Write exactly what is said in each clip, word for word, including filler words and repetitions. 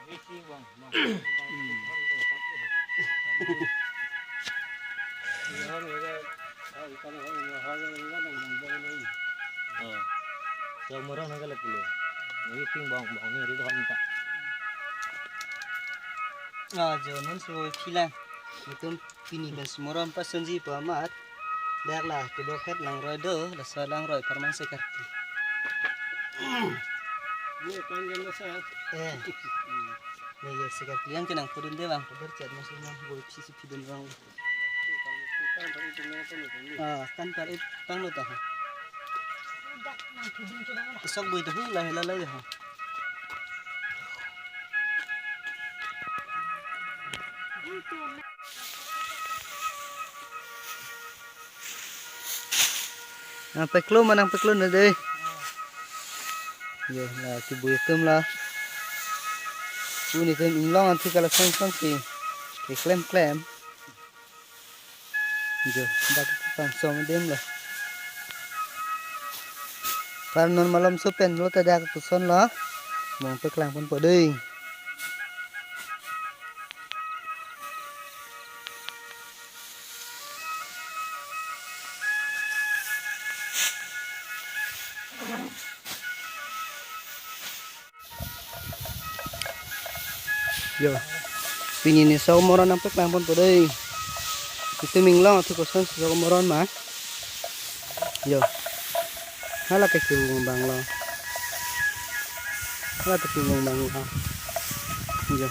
Oh. So moron hagale pulo. Ni ping bong bong ni ri don ta. Ah, jo non so philang. Itum pini pen si moron pasunji pu amat. Dak la kebokhet langroi do, laso langroi parman sekarti. Ni panjang masa. Eh. Ni ya sekarti yang kenang pudun dewang, berchat masih nang boy pisi pidun wang. Ah, kan par it panglo ta. Sok boy tu hu la hela la ya. Nang peklo ma nang peklo na dei. Yo, la kebui atum la. Uni atum inglong anti kala song song si. Keklem klem. Jo, dak pangsom adim lo. Par non malom so pen lo ta dak puson lo. Mong peklang ponpo dei. Yo. Pini ni sok moron nang peklang ponpo dei. Itum inglong athu koson sok moron ma. Yo. Hala ke si bung bang lo. Hala ke si bung bang lo. Yo.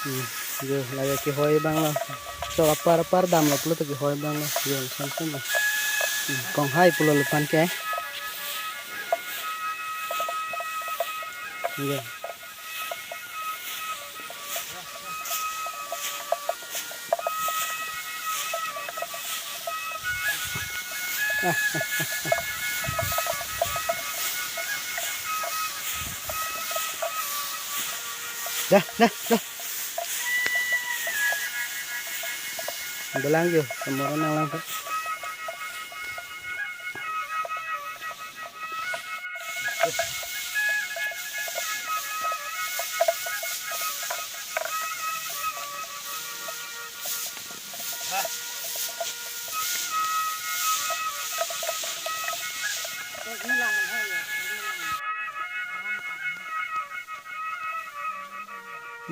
Hmm, jo, lagi kehoi bang lo. So apar apar dam lo pulo to kehoi bang lo. Jo, sen sen lo. Hmm, kong hai pulo lepan ke. Jo. Dah, dah, dah. Belang jo, semua orang lang.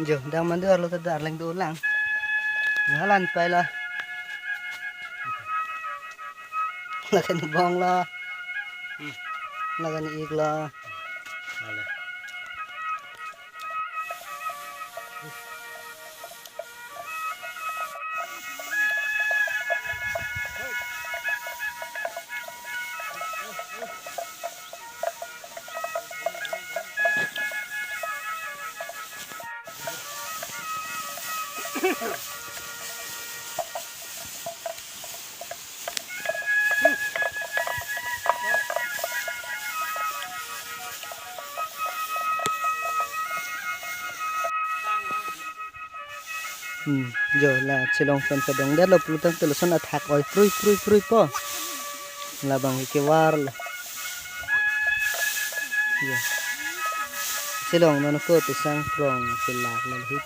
Jo, dang mandu arlo ta darling do lang. Ngalan pai la. Lakan bong la. Lakan ik la. Hmm, jo la chelong pen kedong det lo pulo tangte lason athak oi prui prui prui po. Labang ke war lo. Jo. Chelong non ko tu sang prong ke lak lo hit.